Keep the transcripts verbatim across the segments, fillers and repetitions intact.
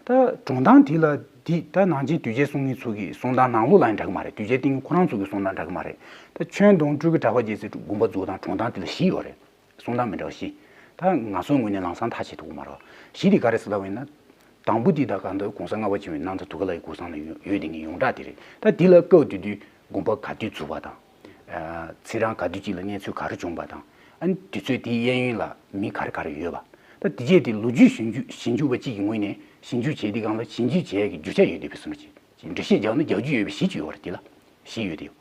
ད་གྲོང་སྟངས་དེ་ལ་དེ་ད་ནང་ཆེན་དུས་ཆེན་གསུང་མཁན་ཚོ་གི་གསུང་སྟངས་ནང་ལོགས་ལ་ཡང་འདྲ་གི་མ་རེད། དུས་ཆེན་སྟེང་གི་ཁོ་རང་ཚོ་གི་གསུང་སྟངས་འདྲ་གི་མ་རེད། ད་ཁྱོན་བསྡོམས་སྤྲུལ་སྐུ་གྲགས་པ་རྒྱལ་མཚན་དགོན་པ་འཛུགས་སྟངས་གྲོང་སྟངས་དེ་ལ་བཞི་ཡོད་རེད། གསུང་སྟངས་མི་འདྲ་བ་བཞི། ད་ང་ཚོའི་ངོས་ནས་ལམ་སང་ཐག་བཅད་ཐུབ་ཀྱི་མ་རེད། བཞི་དེ་ག་རེ་ཟེར་ལབ་པ་ཡིན་ན། དང་པོ་དེ་ད་གང་ལྟར་གོང་ས་ལྔ་པ་ཆེན་པོའི་སྣང་མཐའ་དུས་འཁོར་ལ་ཡི་གུ་བཟང་ན་ཡོད་དེ་ངའི་ཡོངས་གྲགས་དེ་རེད། ད་དེ་ལ་སྐབས་དེ་དུས་དགོན་པ་ག་དུས་བཙུགས་པ་དང་། ཚེས་གྲངས་ག་དུས་གཅིག་ལ་གནས་ཚུལ་ག་རེ་བྱུང་བ་དང་། ཨ་ནི་དུས་ཚོད་དེའི་གཡས་གཡོན་ལ་མི་ག་རེ་ག་རེ་ཡོད་པ། ད་དེ་རྗེས་དེ་ལོ་རྒྱུས་ཞིབ་འཇུག་ཞིབ་འཇུག་པ་གཅིག་གི་ངོས་ནས་ཞིབ་འཇུག་བྱས་དུས་སྒང་ལ་ཞིབ་འཇུག་བྱེད་ཡག་གི་རྒྱུ་ཆ་ཡོད་དེ་བས་སོང་ཅིག་འགྲེལ་བཤད་རྒྱག་ན་རྒྱག་རྒྱུ་ཡོད་པའི་གཞི་གཅིག་ཡོད་རེད། དེ་ལ་གཞི་ཡོད་དེ་ཡོད།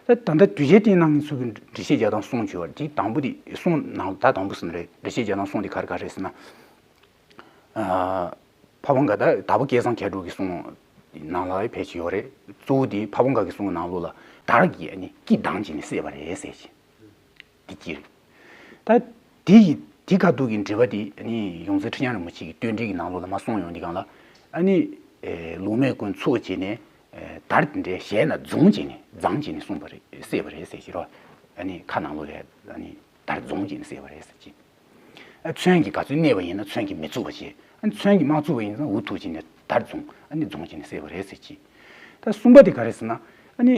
ད་ད་ལྟ་དུས་ཆེན་སྟེང་གནང་མཁན་ཚོ་གི་འགྲེལ་བཤད་རྒྱག་སྟངས་གསུང་བྱས་པ་དེ། དང་པོ་དེ་གསུང་ནང་ད་དང་པོ་ཟེར་ན་རེད། འགྲེལ་བཤད་རྒྱག་སྟངས་གསུང་དེ་ག་རེ་ག་རེ་རེད་ཟེར་ན། ཨ། ཕ་བོང་ཁ་ད་དྭགས་པོ་སྐལ་བཟང་མཁས་གྲུབ་ཀྱི་གསུང་ནང་ལ་ཕལ་ཆེར་ཡོད་རེད། གཙོ་བོ་དེ་ཕ་བོང་ཁ་གི་གསུང་ནང་ལོགས་ལ་དར་གྱིས་ཨ་ནི་སྐྱིད་སྡང་བྱས་ནས་བསད་པ་རེད་ཟེར་གྱི། དེ་གཅིག་རེད། ད་དེ་ཡི་དེ་ཁ་ཐུག་གི་འགྲེལ་པ་དེ་ཨ་ནི་ཡོངས་འཛིན་ཁྲི་བྱང་རིན་པོ་ཆེ་གི་བསྟོད་འགྲེལ་གྱི་ནང་ལོགས་ལ་མར་གསུངས་ཡོང་དུས་སྒང་ལ། ཨ་ནི་ལུག་མེད་ཀུན་འཚོ་བྱས་ནས་དར་དེ་འདྲའི་ཞལ་ན་རྫོང་བྱས་ནས་རྫང་བྱས་ནས་གསུངས་པ་རེད། བསད་པ་རེད་ཟེར་གྱི་རོ། ཨ་ནི་ཁ་ནང་ལོགས་ལ་ཨ་ནི་དར་རྫོང་བྱས་ནས་བསད་པ་རེད་ཟེར་གྱི། ཨ། མཚོན་གྱིས་ག་ཚོད་གནས་པ་ཡིན་ན་མཚོན་གྱིས་མི་ཚུགས་པ་བྱས། ཨ་ནི་མཚོན་གྱིས་མ་ཚུགས་པ་ཡིན་ན་འུ་ཐུག་བྱས་ནས་དར་རྫོང་། ཨ་ནི་རྫོང་བྱས་ནས་བསད་པ་རེད་ཟེར་གྱི། ད་གསུམ་པ་དེ་ག་རེ་ཟེར་ན། ཨ་ནི།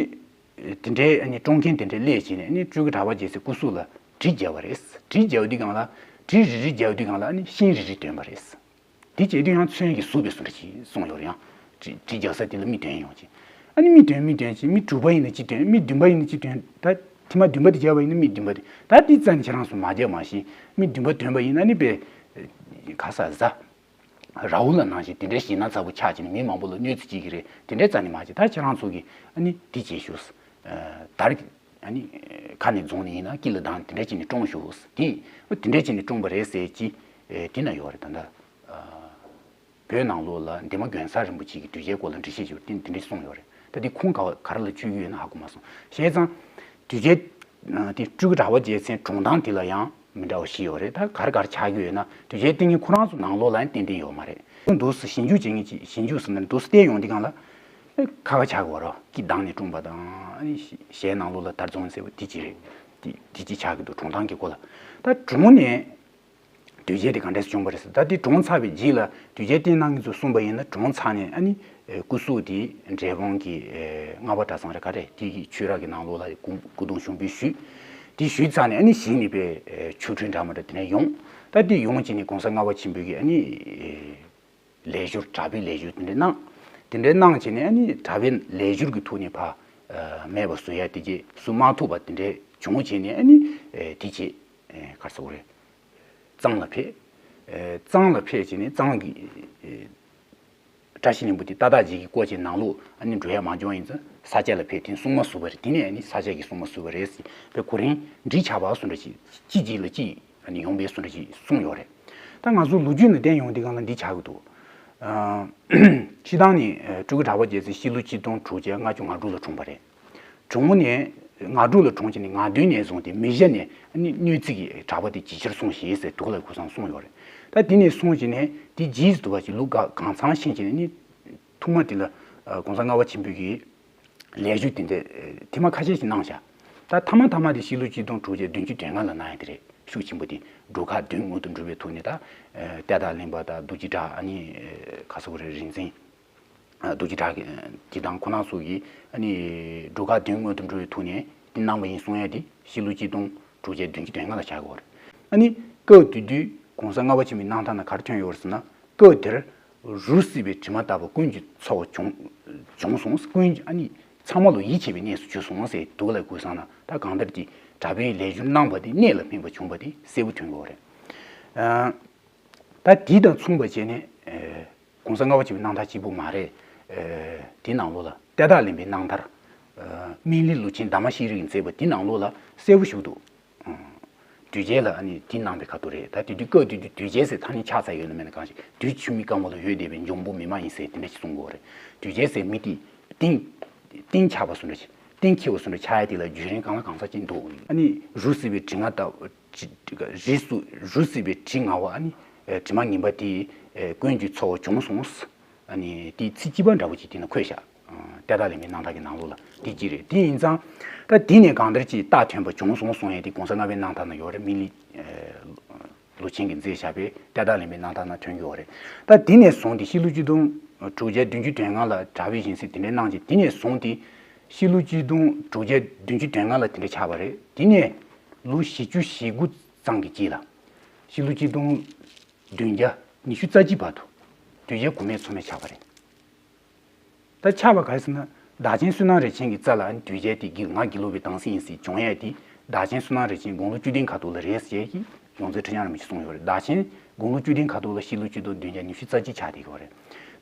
དེ་འདྲའི་ཨ་ནི་བཀྲོངས་མཁན་དེ་འདྲའི་སླེབས་བྱས་ནས་ཨ་ནི་སྤྲུལ་སྐུ་གྲགས་པ་རྒྱལ་མཚན་སྐུ་གཟུགས་ལ་གྲི་བརྒྱབ་པ་རེད། གྲི་བརྒྱབ་དུས་སྒང་ལ་གྲི་རེ་རེ་བརྒྱབ་དུས་སྒང་ལ་ཨ་ནི་ཤིང་རེ་རེ་ཐོན་པ་རེད། དེ་བྱེད་དུས་ཡང་མཚོན་གྱིས་ཟུག་པའི་བཟོ་འདྲ་ཞིག་གསུངས་ཡོད་རེད། ཡང་གྲི་གྲི་རྒྱག་ས་དེ་ལ་མི་ཐོན་ཡོང་ཅིང་། ཨ་ནི་མི་ཐོན་མི་ཐོན་ཅིང་། མི་དྲུག་པ་ཡིན་ན་གཅིག་ཐོན། མི་བདུན་པ་ཡིན་ན་གཅིག་ཐོན། ད་ཐེངས་མ་བདུན་པ་དེ་བརྒྱབ་པ་ཡིན་ན་མི་བདུན་པ་དེ། ད་དེ་རྩ་ནས་ཁྱེད་རང་ཚོ་མ་རྒྱབ་མ་ཤེས། མི་བདུན་པ་ཐོན་པ་ཡིན་ན་ནི་པའི་ག་ས་ཟ། ར་ཧུ་ལ་ནང་བཞིན་དེ་འདྲའི་ཞེད་སྣང་ཚ་པོ་ཆགས་ཀྱི་ནི་མི་མང་པོ་ལ་གནོད་འཚེ་བྱེད་ཀྱི་རེད། དེ་འདྲའི་རྩ་ནས་མ་བྱེད། ད་ཁྱེད་རང་ཚོ་གིས་ཨ་ནི་དེ་བྱེད་ཤོག་དར་ཨ་ནི་ཁ་ནས་རྫོང་ནས་ཡིན་ན་སྐྱིད་ལ་སྡང་དེ་འདྲ་བྱས་ནས་བཀྲོངས་ཤོག་དེ་དེ་འདྲ་བྱས་ནས་བཀྲོངས་པ་རེད་ཟེར་གྱི་དེ་ན་ཡོད་རེད། ད་ལྟ་བོད་ནང་ལོགས་ལ་འདན་མ་དགོན་གསར་རིན་པོ་ཆེ་གི་དུས་ཆེན་སྐོར་ལ་འགྲེལ་བཤད་བྱས་པ་དེ་དེ་འདྲ་གསུངས་ཡོད་རེད། ད་དེ་ཁུངས་ག་བ་ག་རེ་ལ་ཆུད་ཀྱི་ཡོད་ན་ཧ་གོ་མ་སོང་། བྱས་ཙང་དུས་ཆེན་དེ་སྤྲུལ་སྐུ་གྲགས་པ་རྒྱལ་མཚན་གྲོངས་སྟངས་དེ་ལ་ཡང་མི་འདྲ་བ་ཞིག་ཡོད་རེད། ད་ག་རེ་ག་རེ་ཆགས་ཀྱི་ཡོད་ན་དུས་ཆེན་སྟེང་གི་ཁོ་རང་ཚོ་ནང་ལོགས་ལ་ཡང་ཏན་ཏན་ཡོད་མ་རེད། འདུག་སེ་ཞིབ་འཇུག་བྱེད་མཁན་གྱིས་ཞིབ་འཇུག་ཟེར་ན་འདུག་སེ་བལྟས་ཡོང་དུས་སྒང་ལ། ཁ་ཁ་ཆགས་ཀྱི་ཡོད་རེད། སྐྱིད་སྡང་ནས་བཀྲོངས་པ་དང་། ཨ་ནི་ཞལ་ནང་ལོགས་ལ་དར་རྫོང་ཟེར་བ་དེ་ཅི་རེད། དེ་དེ་ཅི་ཆགས་ཀྱི་འདུག་གྲོངས་སྟངས་ཀྱི་སྐོར་ལ། ད་གྲོངས་ནས་དུས་ཆེན་དེ་ག་འདྲས་བྱུང་བ་རེད་ཟེར། ད་དེ་གྲོངས་ཚར་བའི་རྗེས་ལ་དུས་ཆེན་སྟེང་གནང་མཁན་ཚོ་གསུངས་པ་ཡིན་ན། གྲོངས་ཚར་ནས་ཨ་ནི་སྐུ་གཟུགས་དེ་འབྲས་སྤུངས་ཀྱི་ལྔ་པ་གྲྭ་ཚང་རེད་ག་རེ་དེ་གི་ཆོས་ར་གི་ནང་ལོགས་ལ་སྐུ་སྐུ་གདུང་ཞུགས་འབུལ་ཞུས། དེ་ཞུས་ཚར་ནས་ཨ་ནི་གཞི་ནས་པའི་ཆོ་འཕྲུལ་འདྲ་མི་འདྲ་དེ་འདྲ་ཡོང་། ད་དེ་ཡོང་བྱས་ནས་གོང་ས་ལྔ་པ་ཆེན་པོས་ཀྱི་ཨ་ནི། ལས་སྦྱོར་གྲྭ་པའི་ལས་སྦྱོར་དེ་འདྲ་གནང་། དེ་འདྲ་གནང་བྱས་ནས་ཨ་ནི་གྲྭ་པའི་ལས་སྦྱོར་གྱི་ཐོག་ནས་ཕར་མེད་པ་བཟོ་ཡ་དེ་གྱིས་བཟོ་མ་ཐུབ་པ་དེ་འདྲ་བྱུང་བྱས་ནས་ཨ་ནི་དེ་རྗེས་ག་རེ་ཟེར་དགོས་རེད། གཙང་ལ་ཕེབས། གཙང་ལ་ཕེབས་བྱས་ནས་གཙང་གི་བཀྲ་ཤིས་ལྷུན་པོ་དེ་ཏག་ཏག་ཅིག་གི་སྐོར་གྱི་ནང་ལོགས་ཨ་ནི་འགྲོ་ཡ་མ་བྱུང་བ་ཡིན་ཙང་ས་སྐྱ་ལ་ཕེབས། དེ་ནས་སྲུང་མ་ཟུར་པ་རེད། དེ་ནས་ཨ་ནི་ས་སྐྱ་གི་སྲུང་མ་ཟུར་པ་རེད་ཟེར་བའི་གོ་རིམ་འགྲིག་ཆགས་པ་བཟོ་འདྲ་ཞིག་གཅིག་རྗེས་ལ་གཅིག་ཨ་ནི་ཡོང་བའི་བཟོ་འདྲ་ཞིག་གསུངས་ཡོད་རེད། ད་ང་ཚོ་ལོ་རྒྱུས་ནང་བསྟན་ཡོང་དུས་སྒང་ལ་འདི་ཆགས་ཀྱི་འདུག་ཨ། སྤྱིར་བཏང་ནི་སྤྲུལ་སྐུ་གྲགས་པ་རྒྱལ་མཚན་ཕྱི་ལོ་གཅིག་སྟོང་དྲུག་བརྒྱ་ལྔ་བཅུ་ང་དྲུག་ལ་གྲོངས་པ་རེད། གྲོངས་ནས་ང་དྲུག་ལ་གྲོངས་བྱས་ནས་ང་བདུན་ནས་བཟུང་སྟེ་མི་བཞི་ནས་ཨ་ནི་གནོད་འཚེ་གི་གྲགས་པ་དེ་ཇེ་ཆེར་སོང་ཞེས་ཟེར་དུག་ལ་གུ་སང་གསུངས་ཡོད་རེད། ད་དེ་ནས་སོང་བྱས་ནས་དེ་རྗེས་སུ་དུ་བ་ཞིག་ལུགས་གང་ཚང་ཤེས་བྱས་ནས་ནི་ཐོག་མ་དེ་ལ་གོང་ས་ལྔ་པ་ཆེན་པོས་ཀྱིས། ལས་ཞུགས་དེ་འདྲ་ཐེངས་མ་ཁ་ཤས་ཤིག་གནང་བཞག་ད་ཐ་མ་ཐ་མ་དེ་ཕྱི་ལོ་ཆིག་སྟོང་དྲུག་བརྒྱ་བདུན་ཅུ་དོན་ལྔ་ལ་གནང་ཡ་དེ་རེད། ཤུགས་ཆེན་པོ་དེ་འགྲོ་ཁ་བདུན་མངོན་དུ་འགྲུབ་པའི་ཐོག་ནས། ད་ལྟ་དང་གླིང་པ་དང་རྡོ་རྗེ་བྲག་ཨ་ནི་ག་ས་གོ་རེ་རིག་འཛིན་རྡོ་རྗེ་བྲག་གི་དང་ཁོ་རང་ཚོ་གིས་ཨ་ནི་འགྲོ་ཁ་བདུན་མངོན་དུ་འགྲུབ་པའི་ཐོག་ནས་དེ་གནང་བ་ཡིན་གསུང་ཡ་དེ་ཕྱི་ལོ་ཆིག་སྟོང་དྲུག་བརྒྱ་བདུན་ཅུ་དོན་ལྔ་ལ་ཆགས་ཀྱི་ཡོད་རེད། ཨ་ནི་སྐབས་དེ་དུས་གོང་ས་ལྔ་པ་ཆེན་པོའི་གནང་སྟངས་ན་ག་རེ་ཐོན་ཡོད་རེད་ཟེར་ན། སྐབས་དེར། རུས་སྲིད་པའི་དྲི་མ་དག་པ་ཀུན་གྱི་ཚོགས་བྱུང་། བྱུང་སོང་། ཀུན་གྱི་ཨ་ནི་ཚང་མ་ལ་ཡིད་ཆེས་པའི་གནས་སུ་གྱུར་སོང་ཟེར་དུག་ལ་གུ་སང་ན། ད་གང་ལྟར་གྱི་གྲྭ་པའི་ལས་སྦྱོར་གནང་བ་དེ་གནད་ལ་སྨིན་པ་བྱུང་བ་དེ་གསལ་པོ་ཐོན་གྱི་ཡོད་རེད། ཨ། ད་དེ་དང་མཚུངས་པ་བྱས་ནས། ཨ། གོང་ས་ལྔ་པ་ཆེན་པོའི་གནང་སྟངས་གཅིག་པུ་མ་རེད། ཨ། དེའི་ནང་ལོགས་ལ་གཏེར་བདག་གླིང་པའི་གནང་སྟངས། ཨ། སྨན་བླའི་ལུས་ཆེན་དྷརྨ་ཤྲཱི་ཡིས་མཛད་པ་དེའི་ནང་ལོགས་ལ་གསལ་པོ་ཞིག་འདུག་དུས་ཆེན་ལ་ཨ་ནི་དེ་གནང་བའི་ཁ་ཐུག་རེད། ད་དེ་དུས་སྐབས་དེ་དུས་དུས་ཆེན་ཟེར་ཐ་སྙད་ཆགས་ཚར་ཡོད་ན་མེད་ན་གང་ཞིག་དུས་ཆུ་མིག་དཀར་མོ་ལ་འོད་ལྡན་པའི་འབྱུང་པོ་མི་མ་ཡིན་ཟེར་དེ་འདྲ་ཞིག་གསུང་གི་ཡོད་རེད། དུས་ཆེན་ཟེར་མི་དེ་གཏིང་གཏིང་ཆགས་པ་བཟོ་འདྲ་ཞིག་གཏིང་འཁེལ་བ་བཟོ་འདྲ་ཆགས་ཡ་དེ་ལ་བརྒྱུད་རིམ་གང་ལ་གང་འཚམ་ཅིག་འདུག་ཨ་ནི་རུས་སྲིད་པའི་དྲི་ང་ལྟ་བུ་རུས་སུ་རུས་སྲིད་པའི་དྲི་ང་བ་ཨ་ནི་དྲི་མ་ངན་པ་དེ་ཀུན་གྱི་ཚོགས་བྱུང་སོང་། ཨ་ནི་དེའི་ཚིག་གཅིག་པ་འདྲ་བོ་ཅིག་དེ་ན་འཁོད་བཞག་གཏེར་བདག་གླིང་པའི་གནང་སྟངས་ཀྱི་ནང་ལོགས་ལ་དེ་གཅིག་རེད། དེ་ཡིན་ཙང་ད་དེ་ནས་གང་ལྟར་གྱི་རྟགས་ཐོན་པ་བྱུང་སོང་གསུང་ཡས་དེ་གོང་ས་ལྔ་པའི་གནང་སྟངས་ན་ཡོད་རེད། སྨན་བླའི་ ལོ་ཆེན་གྱིས་མཛད་བཞག་པའི་ཏེ་ཏཱ་ལི་མའི་རྣམ་ཐར་ནང་ཐོན་གྱི་ཡོད་རེད། ད་དེ་ནས་བཟུང་སྟེ་ཕྱི་ལོ་ཆིག་སྟོང་དྲུག་བརྒྱ་བདུན་ཅུ་དོན་ལྔ་ལ་གྲྭ་པའི་བཞེངས་སྲིད་དེ་འདྲའི་གནང་རྗེས། དེ་ནས་བཟུང་སྟེ་ཕྱི་ལོ་ཆིག་སྟོང་དྲུག་བརྒྱ་བདུན་ཅུ་དོན་ལྔ་ལ་དེ་འདྲ་ཆགས་པ་རེད། དེ་ནས་ལོ་བཞི་བཅུ་ཞེ་དགུ་ཙམ་གྱི་རྗེས་ལ། ཕྱི་ལོ་ཆིག་སྟོང་བདུན་བརྒྱ་ཉི་ཤུ་རྩ་གཅིག་བར་དུ་དུས་བྱས་གོང་མའི་མཚམས་མེད་ཆགས་པ་རེད། ད་ཆགས་པ་ག་རེ་ཟེར་ན། བདག་ཆེན་བསོད་ནམས་རིན་ཆེན་གྱི་རྩ་ལ་དུས་བྱས་དེ་གི་ང་དགེ་ལུགས་པའི་དྭངས་གསལ་ཡིན་ཟེར་བྱུང་ཡས་དེ། བདག་ཆེན་བསོད་ནམས་རིན་ཆེན་དགུང་ལོ་བཅུ་བདུན་ཁ་ཐུག་ལ་རེད་ཟེར་གྱི་ཡོངས་འཛིན་ཁྲི་བྱང་རིན་པོ་ཆེས་གསུངས་ཡོད་རེད། བདག་ཆེན་དགུང་ལོ་བཅུ་བདུན་ཁ་ཐུག་ལ་ཕྱི་ལོ་ཆིག་སྟོང་བདུན་བརྒྱ་ཉི་ཤུ་རྩ་གཅིག་ཆགས་བསྡད་ཡོད་རེད།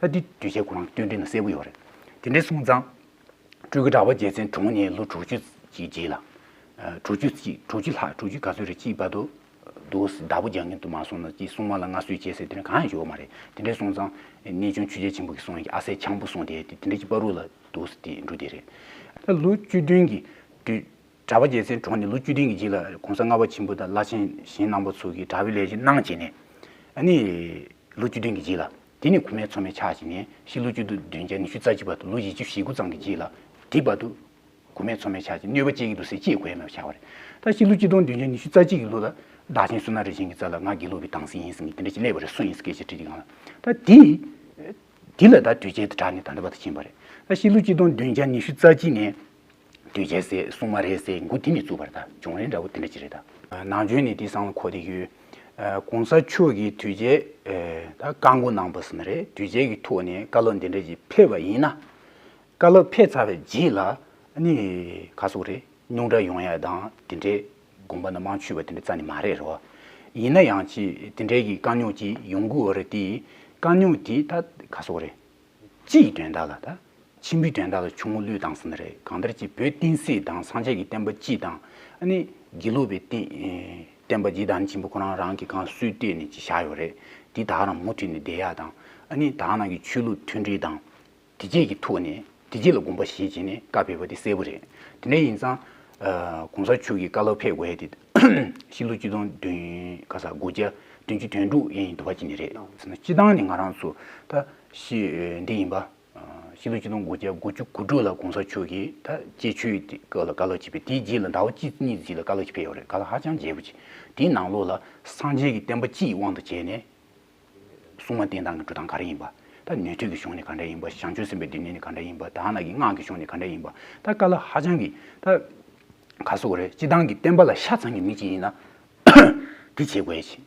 ད་འདི་དུས་བྱས་ཁོ་རང་གི་བསྟུན་གྲོས་ནང་གསལ་པོ་ཡོད་རེད། དེ་འདྲ་སོང་ཙང་། སྤྲུལ་སྐུ་གྲགས་པ་རྒྱལ་མཚན་གྲོངས་ནས་ལོ་དྲུག་ཅུ་ཅིག་རྗེས་ལ། ཨ། དྲུག་ཅུ་ཅིག་དྲུག་ཅུ་ལྷག་དྲུག་ཅུ་ག་ཚོད་རེད་ཅིག་བར་དུ། འདུག་སེ་བདག་པོ་རྒྱག་མཁན་དུ་མ་སོང་ན་ཅིག་སྲུང་མ་ལ་མངའ་གསོལ་བྱས་ཟེར་དེ་འདྲ་གང་ཡང་བྱས་ཡོད་མ་རེད། དེ་འདྲ་སོང་ཙང་གནས་ཆུང་ཆོས་རྒྱལ་ཆེན་པོ་གིས་གསུངས་ཡ་གི་ཨ་གསལ་འཆང་བུ་གསུངས་དེ་དེ་འདྲ་ཅིག་བར་དུ་ལ་འདུག་སེ་དེ་འགྲོ་དེ་རེད། ད་ལོ་བཅུ་བདུན་གྱི་དུས། གྲྭ་པ་རྒྱལ་མཚན་གྲོངས་ནས་ལོ་བཅུ་བདུན་གྱི་རྗེས་ལ་གོང་ས་ལྔ་པ་ཆེན་པོ་དང་བླ་ཆེན་གཞན་རྣམ་པ་ཚོ་གིས་གྲྭ་པའི་ལས་བྱེད་གནང་བྱས་ནས། ཨ་ནི། ལོ་བཅུ་བདུན་གྱི་རྗེས་ལ། དེ་ནས་གོང་མའི་མཚམས་མེད་ཆགས་བྱས་ནས་ཕྱི་ལོ་ཆིག་སྟོང་བདུན་བརྒྱ་ཉི་ཤུ་རྩ་གཅིག་བར་དུ་ལོ་བཞི་བཅུ་ཞེ་དགུ་ཙམ་གྱི་རྗེས་ལ། དེ་བར་དུ་གོང་མའི་མཚམས་མེད་ཆགས་བྱས་གནོད་པ་སྐྱེལ་གྱི་འདུག་ཟེར་ཅིག་གོ་ཡ་མེད་པ་ཆགས་པ་རེད། ད་ཕྱི་ལོ་ཆིག་སྟོང་བདུན་བརྒྱ་ཉི་ཤུ་རྩ་གཅིག་གི་ལོ་ལ་བདག་ཆེན་བསོད་ནམས་རིན་ཆེན་གྱི་རྩ་ལ་ང་དགེ་ལུགས་པའི་དྭངས་གསལ་ཡིན་ཟེར་ནས་དེ་འདྲ་ཅིག་སླེབས་པ་རེད། སུ་ཡིན་སྐད་ཆ་དྲིས་དུས་སྒང་ལ། ད་དེ། དེ་ལ་ད་དུས་བྱས་དེ་དྲག་ནས་ད་ལྟ་བར་དུ་ཕྱིན་པ་རེད། ད་ཕྱི་ལོ་ཆིག་སྟོང་བདུན་བརྒྱ་ཉི་ཤུ་རྩ་གཅིག་ནས། དུས་བྱས་ཟེར་སྲུང་མ་རེད་ཟེར་འགོ་དེ་ནས་བཙུགས་པ་རེད། ད་བྱུང་རིམ་འདྲ་བོ་དེ་འདྲ་ཅིག་རེད་ད། ནང་ཆོས་ནས་དེ་སང་ལ་གོ་བསྡད་ཡོད། ཨ། གོང་ས་མཆོག་གིས་དུས་བྱས། ཨ། ད་བཀའ་བསྒོ་གནང་བ་ཟེར་ན་རེད། དུས་བྱས་ཀྱི་ཐོག་ནས་བཀའ་སློབ་འདི་འདྲ་ཅིག་ཕེབས་པ་ཡིན་ན། བཀའ་སློབ་ཕེབས་ཚར་བའི་རྗེས་ལ་ནི་ག་སོག་རེད། རྙོག་དྲ་ཡོང་ཡ་དང་དེ་འདྲའི་དགོངས་པ་ནི་མ་ཆོད་པ་དེ་འདྲ་རྩ་ནས་མ་རེད་རོ། ཡིན་ན་ཡང་ཅིག་དེ་འདྲའི་གི་དཀའ་རྙོག་ཅིག་ཡོང་གི་ཡོད་རེད་དེ། དཀའ་རྙོག་དེ་ད་ག་སོག་རེད། སྤྱི་ཡི་དོན་དག་ལ་ད། ཆེན་པོའི་དོན་དག་ལ་ཆུང་ངུ་བློས་བཏང་ཟེར་ན་རེད། གང་ལྟར་ཅིག་བོད་བསྟན་སྲིད་དང་སངས་རྒྱས་ཀྱི་བསྟན་པ་སྤྱི་དང་། ཨ་ནི་དགེ་ལུགས་པའི་བསྟན། བསྟན་པ་རྗེ་བདག་ཉིད་ཆེན་པོ་ཁོ་རང་རང་གིས་གང་སྲོལ་གཏོད་ནས་ཅིག་བཞག་ཡོད་རེད། དེ་ད་ག་རང་མུ་མཐུད་ནས་བསྡད་ཡག་དང་། ཨ་ནི་ད་ག་ནང་གི་ཆོས་ལུགས་མཐུན་སྒྲིལ་དང་། དེ་རྗེས་ཀྱི་ཐོག་ནས་དེ་རྗེས་ལ་དགོངས་པ་བཞེས་བྱས་ནས་བཀའ་ཕེབས་པ་དེ་གསལ་པོ་རེད། དེ་འདྲ་ཡིན་ཙང་། ཨ། གོང་ས་མཆོག་གིས་བཀའ་སློབ་ཕེབས་དགོས་ཡ་དེ་ཕྱི་ལོ་ཆིག་སྟོང་བདུན། ག་ས། དགུ་བརྒྱ་བདུན་ཅུ་དོན་དྲུག་ཡན་ཡིན་འདུག་པ་ཅིག་ནས་རེད་ཟེར་ན། སྤྱི་བཏང་ནས་ང་རང་ཚོ་ད་ཤི་འདི་ཡིན་པ། ཨ། ཕྱི་ལོ་ཆིག་སྟོང་དགུ་བརྒྱ་དགུ་བཅུ་གོ་དྲུག་ལ་གོང་ས་མཆོག་གིས་ད་སྐྱེས་ཆོས་དེ་སྐབས་ལ་བཀའ་སློབ་ཅིག་ཕེབས། དེའི་རྗེས་ལ་ཟླ་བ་གཅིག་གཉིས་རྗེས་ལ་བཀའ་སློབ་ཅིག་ཕེབས་ཡོད་རེད། བཀའ་སློབ་ཧ་ཅང་རྒྱས་པོ་ཅིག། དེའི་ནང་ལོགས་ལ་སངས་རྒྱས་ཀྱི་བསྟན་པ་སྤྱི་ཡི་དབང་དུ་བྱས་ནས། སྲུང་མ་བསྟེན་སྟངས་ཀྱི་འགྲོ་སྟངས་ག་རེ་ཡིན་པ། ད་ནུས་མཐུ་གི་གཞུང་ནས་ག་འདྲ་ཡིན་པ། བྱང་ཆུབ་སེམས་དཔའི་སྡེ་སྣོད་ནས་ག་འདྲ་ཡིན་པ། ད་ནང་གི་སྔགས་ཀྱི་གཞུང་ནས་ག་འདྲ་ཡིན་པ། ད་བཀའ་སློབ་ཧ་ཅང་གི་ད་ག་སོག་རེད། སྤྱི་བཏང་གི་བསྟན་པ་ལ་ཤ་ཚ་མཁན་མི་གཅིག་ཡིན་ན། དེ་བྱེད་དགོས་ཡ་ཅིག།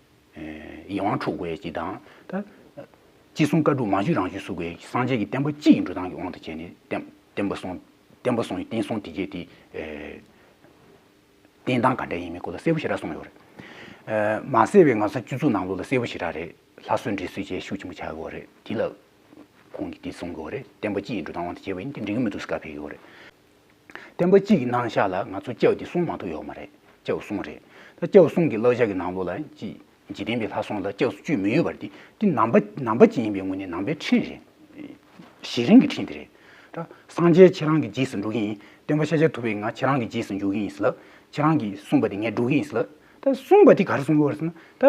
ཡིད་དབང་འཕྲོག་དགོས་ཡ་ཅིག་དང་། ད་ཅི་གསུང་བཀའ་སྒྲུབ་མ་ཞུས་རང་ཞུས་སུ་དགོས་ཡ་ཅིག། སངས་རྒྱས་ཀྱི་བསྟན་པ་སྤྱི་ཡི་འགྲོ་སྟངས་ཀྱི་དབང་དུ་བྱས་ནས་བསྟན་བསྟན་པ་སྲུང་། བསྟན་པ་སྲུང་བའི་བསྟན་སྲུང་དེ་བྱས་ཏེ། བསྟེན་སྟངས་ག་འདྲ་ཡིན་མིན་སྐོར་ལ་གསལ་པོ་ཞེ་དྲག་གསུངས་ཡོད་རེད། ཨ། མ་ཟད་པའི་ང་ཚོ་སྤྱི་ཚོགས་ནང་ལོགས་ལ་གསལ་པོ་ཞེ་དྲག་རེད། ལྷ་གསོལ་འདྲེ་གསོལ་བཅས་ཤུགས་ཆེན་པོ་ཆགས་ཡོད་རེད། དེ་ལ་ཁོང་གིས་དེ་གསུང་གི་ཡོད་རེད། བསྟན་པ་སྤྱི་ཡི་འགྲོ་སྟངས་དབང་དུ་བྱས་པ་ཡིན་དེ་འགྲིག་གི་མི་འདུག་ཟེར་བཀའ་ཕེབས་ཡོད་རེད། བསྟན་པ་སྤྱི་ཡི་གནང་ཞག་ལ་ང་ཚོ་སྐྱབས་དེ་གསུང་མ་ཐུབ་ཡོད་མ་རེད། སྐྱབས་གསུང་རེད། ད་སྐྱབས་གསུང་གི་བསླབ་བྱ་གི་ནང་ལོགས་ལ་ཅི། འཇིག་རྟེན་པའི་ལྷ་སྲུང་ལ་སྐྱབས་སུ་བཅོལ་མི་ཡོད་པ་དེ། དེ་ནང་པ་ནང་པ་ཅིག་ཡིན་པའི་ངོས་ནས་ནང་པའི་ཁྲིམས་རེད། གཞི་རིམ་གྱི་ཁྲིམས་དེ་རེད། ད་སངས་རྒྱས་ཁྱེད་རང་གི་རྗེས་སུ་འགྲོ་གི་ཡིན། སྟོན་པ་ཤཱཀྱ་ཐུབ་པས་ང་ཁྱེད་རང་གི་རྗེས་སུ་འཇུག་གི་ཡིན་ཟེར་ལབ། ཁྱེད་རང་གིས་གསུངས་པ་དེ་ངས་སྒྲུབ་གི་ཡིན་ཟེར་ལབ། ད་གསུངས་པ་དེ་ག་རེ་གསུང་གི་ཡོད་རེད་ཟེར་ན། ད་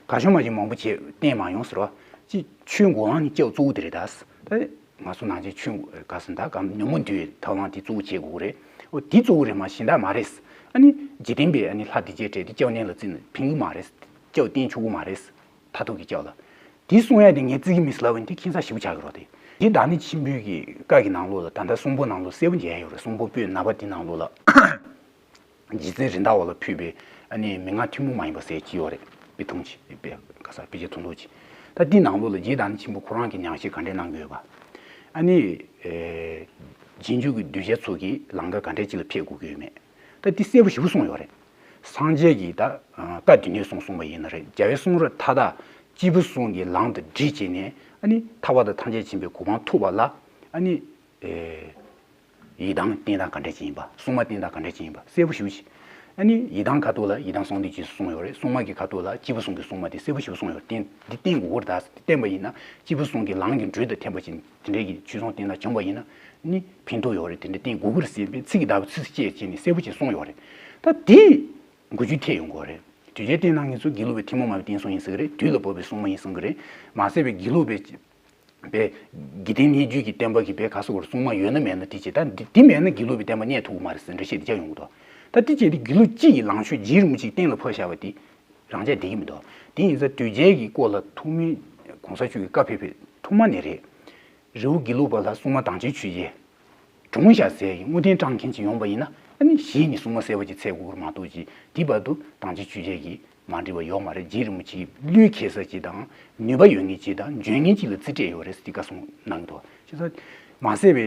གར་བྱུང་མ་བྱུང་མང་པོ་བྱས་བསྟེན་མ་ཡོང་ཟེར་བ། ཅིག་ཆོས་འགོ་དབང་ནི་སྐྱབས་གཙོ་བོ་དེ་རེད་ད། ད་ང་ཚོ་ནང་ཆེན་ཆོས་འགོ་ག་ཟེར་ད་ག་ཉོན་མོངས་འདུལ་བའི་ཐབས་ལམ་དེ་གཙོ་བོ་བྱེད་དགོས་རེད། འོ་དེ་གཙོ་བོ་རེད་མ་གཞན་དག་མ་རེད། ཨ་ནི་འཇིག་རྟེན་པའི་ཨ་ནི་ལྷ་སྡེ་བརྒྱད་གྲས་དེ་སྐྱབས་གནས་ལ་བརྩིས་ནས་ཕན་གི་མ་རེད། སྐྱབས་བསྟེན་ཆོག་གི་མ་རེད། མཐར་ཐུག་གི་སྐྱབས་ལ། དེ་གསུང་ཡ་དེ་ངས་བརྩི་གི་མིན་ཟེར་ལབ་པ་ཡིན་དེ་ཁྱད་མཚར་ཞེ་པོ་ཆགས་ཀྱི་རེད་དེ། དེ་བདག་ཉིད་ཆེན་པོའི་གི་བཀའ་གི་ནང་ལོགས་ལ་ད་ལྟ་གསུང་འབུམ་ནང་ལོགས་གསལ་པོ་མཇལ་ཡ་ཡོད་རེད། གསུང་འབུམ་པོད་ན་པ་དེ་ནང་ལོགས་ལ། རྗེ་བཙུན་རེད་མདའ་བ་ལ་ཕུལ་བའི་ཨ་ནི་མན་ངག་ཐུན་མོང་མ་ཡིན་པ་ཟེར་གྱི་ཡོད་རེད། དཔེ་ཐུང་ཅིག་དཔེ་ག་ས་དཔེ་ཆ་ཐུང་ཐུང་ཅིག། ད་དེ་ནང་ལོགས་ལ་རྗེ་བདག་ཉིད་ཆེན་པོ་ཁོ་རང་གི་ཉམས་བཞེས་ག་འདྲས་གནང་གི་ཡོད་པ། ཨ་ནི། རྗེས་འཇུག་གི་གདུལ་བྱ་ཚོ་གིས་ལམ་ཁ་ག་འདྲས་ཅིག་ལ་ཕེབས་དགོས་ཀྱི་ཡོད་མེད། ད་དེ་གསལ་པོ་ཞེ་པོ་གསུངས་ཡོད་རེད། སངས་རྒྱས་ཀྱིས་ད་བཀའ་སྡེ་སྣོད་གསུམ་གསུངས་པ་ཡིན་ན་རེད། རྒྱལ་བའི་གསུང་རབ་མཐའ་དག་སྐྱེས་བུ་གསུམ་གྱི་ལམ་དུ་བསྒྲིལ་བྱས་ནས་ཨ་ནི་ཐར་པ་དང་ཐམས་ཅད་མཁྱེན་པའི་གོ་འཕང་ཐོབ་པ་ལ་ཨ་ནི། ཡི་དམ་བསྟེན་སྟངས་ག་འདྲ་ཅིག་ཡིན་པ། སྲུང་མ་བསྟེན་སྟངས་ག་འདྲ་ཅིག་ཡིན་པ་གསལ་པོ་ཞེ་པོ་ཅིག། ཨ་ནི་ཡི་དམ་ཁ་ཐུག་ལ་ཡི་དམ་གསང་འདུས་རྗེས་སུ་གསུངས་ཡོད་རེད། སྲུང་མ་གི་ཁ་ཐུག་ལ་སྐྱེས་བུ་གསུམ་གྱི་སྲུང་མ་དེ་གསལ་པོ་ཞེ་པོ་གསུངས་ཡོད་རེད། བསྟེན་འདི་བསྟེན་དགོས་ཀྱི་རེད་ད་ཟེར་བསྟེན་པ་ཡིན་ན་སྐྱེས་བུ་གསུམ་གྱི་ལམ་གྱི་འགྲོས་དང་མཐུན་པ་ཅིག་དེ་འདྲའི་གི་ཆོས་སྲུང་བསྟེན་སྟངས་བྱུང་བ་ཡིན་ན་ནི་ཕན་ཐོགས་ཡོད་རེད། དེ་འདྲ་བསྟེན་དགོས་ཀྱི་རེད་ཟེར་བའི་ཚིག་གི་བརྡ་ཚིག་ཚིག་བཅད་བྱས་ནས་གསལ་པོ་ཅིག་གསུངས་ཡོད་རེད། ད་དེ་འགུལ་སྐྱོད་ཐེབས་ཡོང་གི་རེད། དུས་རྒྱུན་བསྟེན་སྟངས་ངེད་ཚོ་དགེ་ལུགས་པའི་ཐུན་མོང་མ་ཡིན་པའི་བསྟེན་སྲུང་ཡིན་ཟེར་གི་རེད། དུས་ལ་བབ་པའི་སྲུང་མ་ཡིན་གསུང་གི་རེད། མ་ཟད་པའི་དགེ་ལུགས་པའི་པའི་དགེ་ལྡན་སྙན་བརྒྱུད་ཀྱི་བསྟན་པ་གི་པའི་ག་སོགས་སྲུང་མ་ཡོད་ན་མེད་ན་དེ་བྱས། ད་འདི་འདི་མེད་ན་དགེ་ལུགས་པའི་བསྟན་པ་གནས་ཐུབ་ཀྱི་མ་རེད་ཟེར་འགྲེལ་བཤད་དེ་བརྒྱབ་ཡོང་གི་འདུག། ད་དེ་བྱས་ཏེ་དགེ་ལུགས་སྤྱི་ཡི་ལངས་ཕྱོགས་རྗེ་རིན་པོ་ཆེས་གཏན་ལ་ཕབ་བཞག་པ་དེ། རང་ཆས་བསྡད་ཀྱི་མི་འདུག་དེ་ཡིན་ཙང་དོལ་རྒྱལ་གྱི་སྐོར་ལ་ཐོག་མའི་གོང་ས་མཆོག་གིས་བཀའ་ཕེབས་པའི་ཐོག་མ་ནས་རེད། རི་བོ་དགེ་ལུགས་པ་ལ་སྲུང་མ་དྭངས་བཅུད་ཆོས་རྗེ་གྲོངས་ཤག་ཟེར་གྱི་དངོས་བསྟན་དྲངས་མཁན་ཅིག་ཡོང་པ་ཡིན་ན། ཨ་ནི་གཞི་ནས་སྲུང་མ་གསར་པ་ཅིག་འཚོལ་དགོས་ཀྱི་རེད་མ་གཏོགས་ཅིག་དེའི་བར་དུ་དྭངས་བཅུད་ཆོས་རྗེ་གིས་མ་འགྲིག་པ་ཡོད་མ་རེད། རྗེ་རིན་པོ་ཆེ་གིས་བློས་འཁེལ་ས་ཅིག་དང་ནུས་པ་ཡོད་མཁན་ཅིག་དང་འཇོན་མཁན་ཅིག་ལ་རྩིས་སྤྲད་ཡོད་རེད་ཟེར་ཏེ་བཀའ་གསུང་གནང་གི་འདུག་བྱས་ཙང་མ་ཟད་པའི་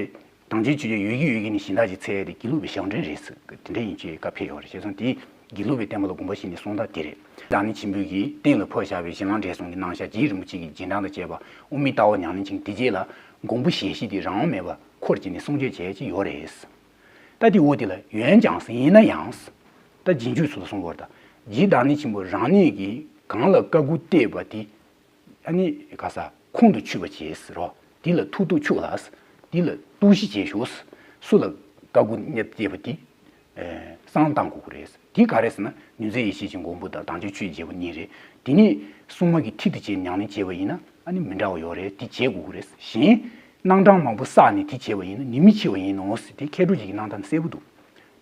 དྭངས་བཅུད་ཆོས་རྗེ་ཡོད་ཀྱི་ཡོད་ཀྱི་ནི་གཞན་དག་ཅིག་འཚོལ་ཡ་དེ་དགེ་ལུགས་པའི་ཞབས་འདྲེན་རེད་ཟེར་དེ་འདྲ་ཡིན་ཅེས་བཀའ་ཕེབས་ཡོད་རེད། བྱས་ཙང་དེ་དགེ་ལུགས་པའི་བསྟན་པ་ལ་དགོངས་པ་བཞེས་ནས་གསུང་སྟངས་དེ་རེད། བདག་ཉིད་ཆེན་པོ་གིས་གཏན་ལ་ཕབ་བཞག་པའི་གཞན་ལམ་འབྲས་གསུམ་གྱི་རྣམ་གཞག་རྗེ་རིན་པོ་ཆེ་གི་རྗེས་འབྲང་དུ་བཅས་པ་དབུ་མའི་ལྟ་བ་ཉམས་ལེན་ཅིང་དེ་རྗེས་ལ་མགོན་པོ་ཞལ་བཞི་དེ་རང་དབང་མེད་པར་འཁོར་བྱས་ནས་གསུང་ཆོས་བྱས་ཀྱི་ཡོད་རེད། ད་དེ་འོ་དེ་ལ་འོན་ཀྱང་ཡིན་ན་ཡང་། ད་རྗེས་འཇུག་ཚུལ་ལ་གསུང་དགོས་རེད། ད་རྗེ་བདག་ཉིད་ཆེན་པོ་རང་ཉིད་ཀྱིས་གང་ལ་བཀའ་བསྒོ་གཏད་པ་དེ། ཨ་ནི་ག་ས་ཁོང་དུ་ཆུད་པ་བྱས་ཟེར་རོ། དེ་ལ་ཐུགས་རྡོ་ཆུག་ལ། དེ་ལ་གཏུག་བཤེར་བྱས་ཤོག་སུ་ལ་བཀའ་བསྒོ་གནང་བསྡད་པ་དེ་གསང་བཏང་དགོས་ཀྱི་རེད། དེ་ག་རེ་ཟེར་ན་ནུས་རྩལ་ཡེ་ཤེས་ཀྱི་མགོན་པོ་དང་དྭངས་བཅུད་ཆོས་རྗེ་པོ་གཉིས་རེད། དེ་ནས་སྲུང་མ་གི་ཐིག་དེ་བྱས་ཉམས་ལེན་བྱས་པ་ཡིན་ན་ཨ་ནི་མི་འདྲ་བ་ཡོད་རེད། དེ་བྱེད་དགོས་ཀྱི་རེད། གཞན་རྣམ་གྲངས་མང་པོ་བསགས་ནས་དེ་བྱས་པ་ཡིན་ན་ནུས་མི་ཆེ་བ་ཡིན་ནོ་ཟེར་དེ་མཁས་གྲུབ་ཅིག་གི་གནང་སྟངས་གསལ་པོ་འདུག་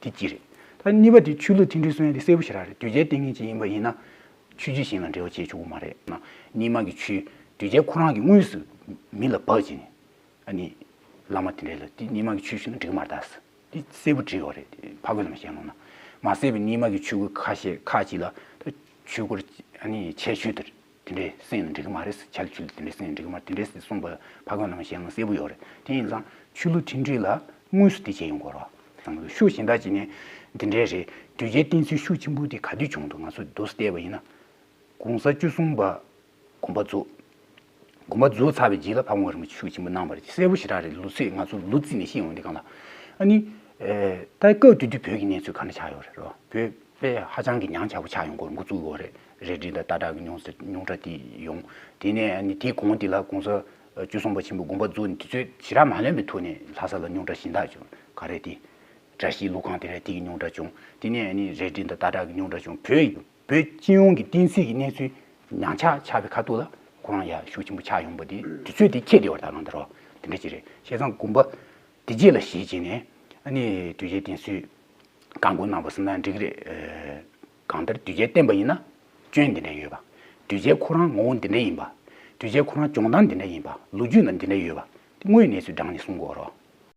དེ་གཅིག་རེད། ད་གཉིས་པ་དེ་ཆོས་ལུགས་མཐུན་སྒྲིལ་གསུང་ཡ་དེ་གསལ་པོ་ཞེ་དྲག་རེད། དོལ་རྒྱལ་བསྟེན་མཁན་ཅིག་ཡིན་པ་ཡིན་ན། ཆོས་བརྒྱུད་གཞན་ལ་འབྲེལ་བ་བྱེད་ཆོག་གི་མ་རེད་ན། རྙིང་མ་གི་ཆོས་དོལ་རྒྱལ་ཁོ་རང་གིས་དངོས་སུ་མི་ལ་བབས་བྱས་ནས་ཨ་ནི་བླ་མ་དེ་འདྲས་ལ་དེ་རྙིང་མ་གི་ཆོས་ཞུས་ན་འགྲིག་གི་མ་རེད་ད་ཟེར། དེ་གསལ་པོ་བྲིས་ཡོད་རེད། ཕ་རྒོད་བླ་མ་ཞལ་ལུང་ན། མ་ཟད་པའི་རྙིང་མ་གི་ཆོས་སྐུ་ཁ་ཤས་ཁག་ཅིག་ལ་ད་ཆོས་སྐོར་ཨ་ནི་འཆལ་ཆོས་དེ་དེ་འདྲས་གསན་ན་འགྲིག་གི་མ་རེད་ཟེར། འཆལ་ཆོས་དེ་འདྲས་གསན་ན་འགྲིག་གི་མ་རེད་དེ་འདྲས་ཟེར་གསུངས་པ་ཕ་རྒོད་བླ་མ་ཞལ་ལུང་གསལ་པོ་ཡོད་རེད། དེ་ཡིན་ཙང་ཆོས་ལུགས་མཐུན་སྒྲིལ་ལ་དངོས་སུ་དེ་བྱས་ཡོང་དགོས་རེད་བ། ཤུགས་གཞན་དག་ཅིག་ནས་འདི་འདྲས་རེད། དོལ་རྒྱལ་བསྟེན་ཚུལ་ཤུགས་ཆེན་པོ་དེ་ག་དུས་བྱུང་འདུག་ང་ཚོ་འདུག་སེ་བལྟས་པ་ཡིན་ན། གོང་ས་བཅུ་གསུམ་པ་དགོངས་པ་རྫོགས། དགོངས་པ་རྫོགས་ཚར་བའི་རྗེས་ལ་ཕ་བོང་རིན་པོ་ཆེ་ཤུགས་ཆེན་པོ་གནང་བ་རེད། གསལ་པོ་ཞེ་དྲག་རེད། ལོ་ཚིགས་ང་ཚོ་ལོ་རྩིས་ནས་ཤེས་ཡོང་དེ་གང་ལ། ཨ་ནི། ད་སྐབས་དེ་དུས་བོད་ཀྱི་གནས་ཚུལ་ག་འདྲ་ཆགས་ཡོད་རེད་རོ། བོད་དཔེ་ཧ་ཅང་གི་ཉམས་ཆག་པོ་ཆགས་ཡོང་གི་རེད། འགོ་བཙུགས་ཡོད་རེད། རལ་གྲི་དང་སྟག་བྲག་གི་རྙིང་ས་རྙིང་གྲྭ་དེ་ཡོང་། དེ་ནས་ཨ་ནི་དེའི་གོང་དེ་ལ་གོང་ས་བཅུ་གསུམ་པ་ཆེན་པོ་དགོངས་པ་རྫོགས་ནས་དུས་ཚོད་ཞེ་དྲག་མ་ལོན་པའི་ཐོག་ནས་ལྷ་ས་ལ་རྙིང་གྲྭ་གཞན་དག་བྱུང་ག་རེ་དེ། བཀྲ་ཤིས་གླུ་ཁང་དེ་རེད། དེ་གི་རྙིང་གྲྭ་བྱུང་། དེ་ནས་ཨ་ནི་རལ་གྲི་དང་སྟག་བྲག་གི་རྙིང་གྲྭ་བྱུང་། བོད་བོད་སྤྱི་ཡོངས་ཀྱི་བསྟན་སྲིད་ཀྱི་གནས་ཚུལ་ཉམས་ཆག་ཆགས་པའི་ཁ་ཐུག་ལ་ཁོ་རང་ཡ་ཤུགས་ཆེན་པོ་ཆགས་ཡོང་པ་དེ་དུས་ཚོད་དེ་ཁྱེད་དེ་བར་ད་གང་ལྟར་རོ། དེ་འདྲ་ཅིག་རེད། བྱས་ཙང་དགོངས་པ་དེ་རྗེས་ལ་གཞིར་བྱས་ནས་ཨ་ནི་དོལ་རྒྱལ་བསྟེན་ཚུལ་བཀག་འགོག་གནང་བ་ཟེར་ན་འགྲིག་གི་རེད། གང་ལྟར་དོལ་རྒྱལ་བསྟེན་པ་ཡིན་ན་སྐྱོན་འདི་འདྲ་ཡོད་པ། དོལ་རྒྱལ་ཁོ་རང་ངོ་བོ་འདི་འདྲ་ཡིན་པ། དོལ་རྒྱལ་ཁོ་རང་སྦྱོང་སྟངས་འདི་འདྲ་ཡིན་པ། ལོ་རྒྱུས་ནང་འདི་འདྲ་ཡོད་པ། དེ་དངོས་ཡོད་གནས་ཚུལ་དྲངས་ནས་གསུང་དགོས་རོ།